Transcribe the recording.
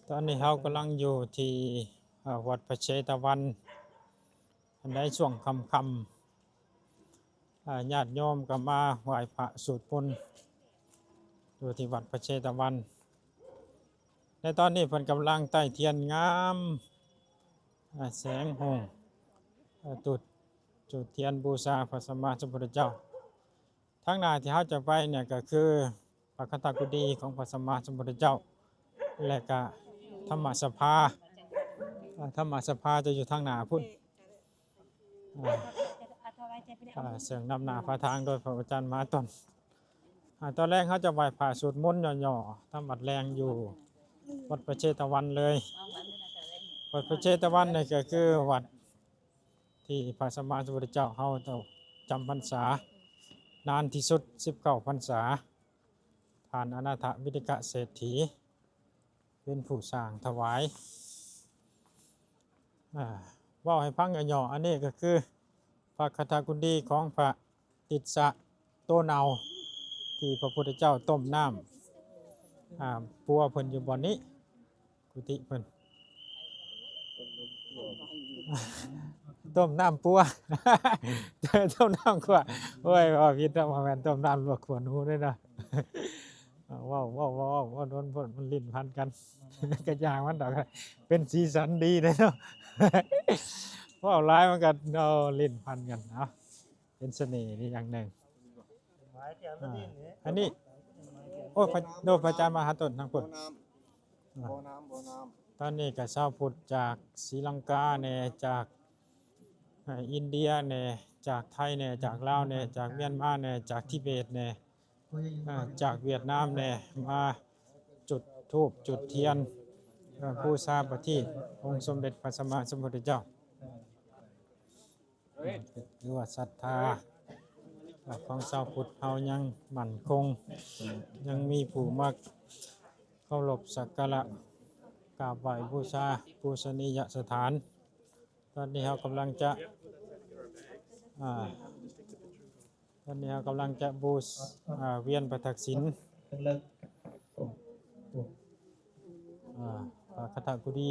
ຕອນນີ້ເຮົາກຳລັງຢູ່ທີ່ ເອີ ວັດພະເຊຕະວັນ. ອັນໃດຊ່ວງຄ່ຳໆ ອາ ຍາດໂຍມກໍມາໄຫວ້ພະສວດມົນຢູ່ທີ່ວັດພະເຊຕະວັນ. ໃນຕອນນີ້ເພິ່ນກຳລັງໄຕ້ທຽນງາມ ອາ ແສງຮຸ່ງ ອາ ຈຸດ ຈຸດທຽນບູຊາພະສຳມາສຳພຸດທະເຈົ້າ. ທາງໜ້າທີ່ເຮົາຈະໄປນີ້ກໍຄືພະຄະຕະກຸດີຂອງພະສຳມາສຳພຸດທະເຈົ້າ ແລະກະທຳມະສະພາ. ອາ ທຳມະສະພາຈະຢູ່ທາງໜ້າພຸ້ນ. ອາ ອາ ເຊິ່ງນຳໜ້າພາທາງໂດຍພະອາຈານມະຫາຕົນ. ອາ ຕອນແລງເຮົາຈະໄຫວ້ພະສວດມົນຫຍໍ້ໆ ທຳວັດແລງຢູ່ວັດພະເຊຕະວັນເລີຍ. ວັດພະເຊຕະວັນນີ້ກໍຄືວັດທີ່ພະສຳມາສຳພຸດທະເຈົ້າເຮົາຈຳພັນສານານທີ່ສຸດ ສິບເກົ້າພັນສາ. ທ່ານອະນາຖະວິນິກະເສດຖີ ເປັນຜູ້ສ້າງຖວາຍ. ອາ ເວົ້າໃຫ້ຟັງຫຍໍ້ໆ ອັນນີ້ກໍຄືພະຄະຕະກຸນດີຂອງພະຕິດສະໂຕເນົ່າ ທີ່ພະພຸດທະເຈົ້າຕົ້ມນ້ຳ ອາ ປົວເພິ່ນຢູ່ບ່ອນນີ້ ກຸຕິເພິ່ນ ຕົ້ມນ້ຳປົວ ຕົ້ມນ້ຳຂົ້ວ. ໂອ້ຍ ເວົ້າຜິດເນາະ ບໍ່ແມ່ນຕົ້ມນ້ຳລວກຂົ້ວໜູເດ້ເນາະ. ເວົ້າ ເວົ້າ ເວົ້າ ເວົ້າ ເວົ້າດົນໂພດ ມັນຫຼິ້ນພັນກັນ ກະຢ່າງມັນດອກ ເປັນສີສັນດີເດ້ເນາະ. ເວົ້າຫຼາຍມັນກະ ໂອ້ ຫຼິ້ນພັນກັນເນາະ ເປັນສະເໜ່ດີຢ່າງໜຶ່ງ. ອາ ອັນນີ້ ໂອ້ ພະ ໂດ ພະອາຈານມະຫາຕົນທາງພຸ້ນ ບໍ່ນ້ຳ ບໍ່ນ້ຳ ບໍ່ນ້ຳ. ຕອນນີ້ກະຊາວພຸດຈາກສີລັງກາແດ່ ຈາກ ອາ ອິນເດຍແດ່ ຈາກໄທແດ່ ຈາກລາວແດ່ ຈາກມຽນມາແດ່ ຈາກທິເບດແດ່ ອາ ຈາກຫວຽດນາມແດ່ ມາຈຸດທູບຈຸດທຽນ ອາ ບູຊາປະທີບອົງສົມເດັດພະສຳມາສຳພຸດທະເຈົ້າ. ຖືວ່າສັດທາຂອງຊາວພຸດເຮົາຍັງໝັ້ນຄົງ ຍັງມີຜູ້ມາເຄົາລົບສັກກາລະກາບໄຫວ້ບູຊາປູຊະນີຍະສະຖານ. ຕອນນີ້ເຮົາກຳລັງຈະ ອາ ຕອນນີ້ເຮົາກຳລັງຈະບູຊ- ອາ ວຽນພະທັກສິນ ອາ ພະຄະຕະກຸດີ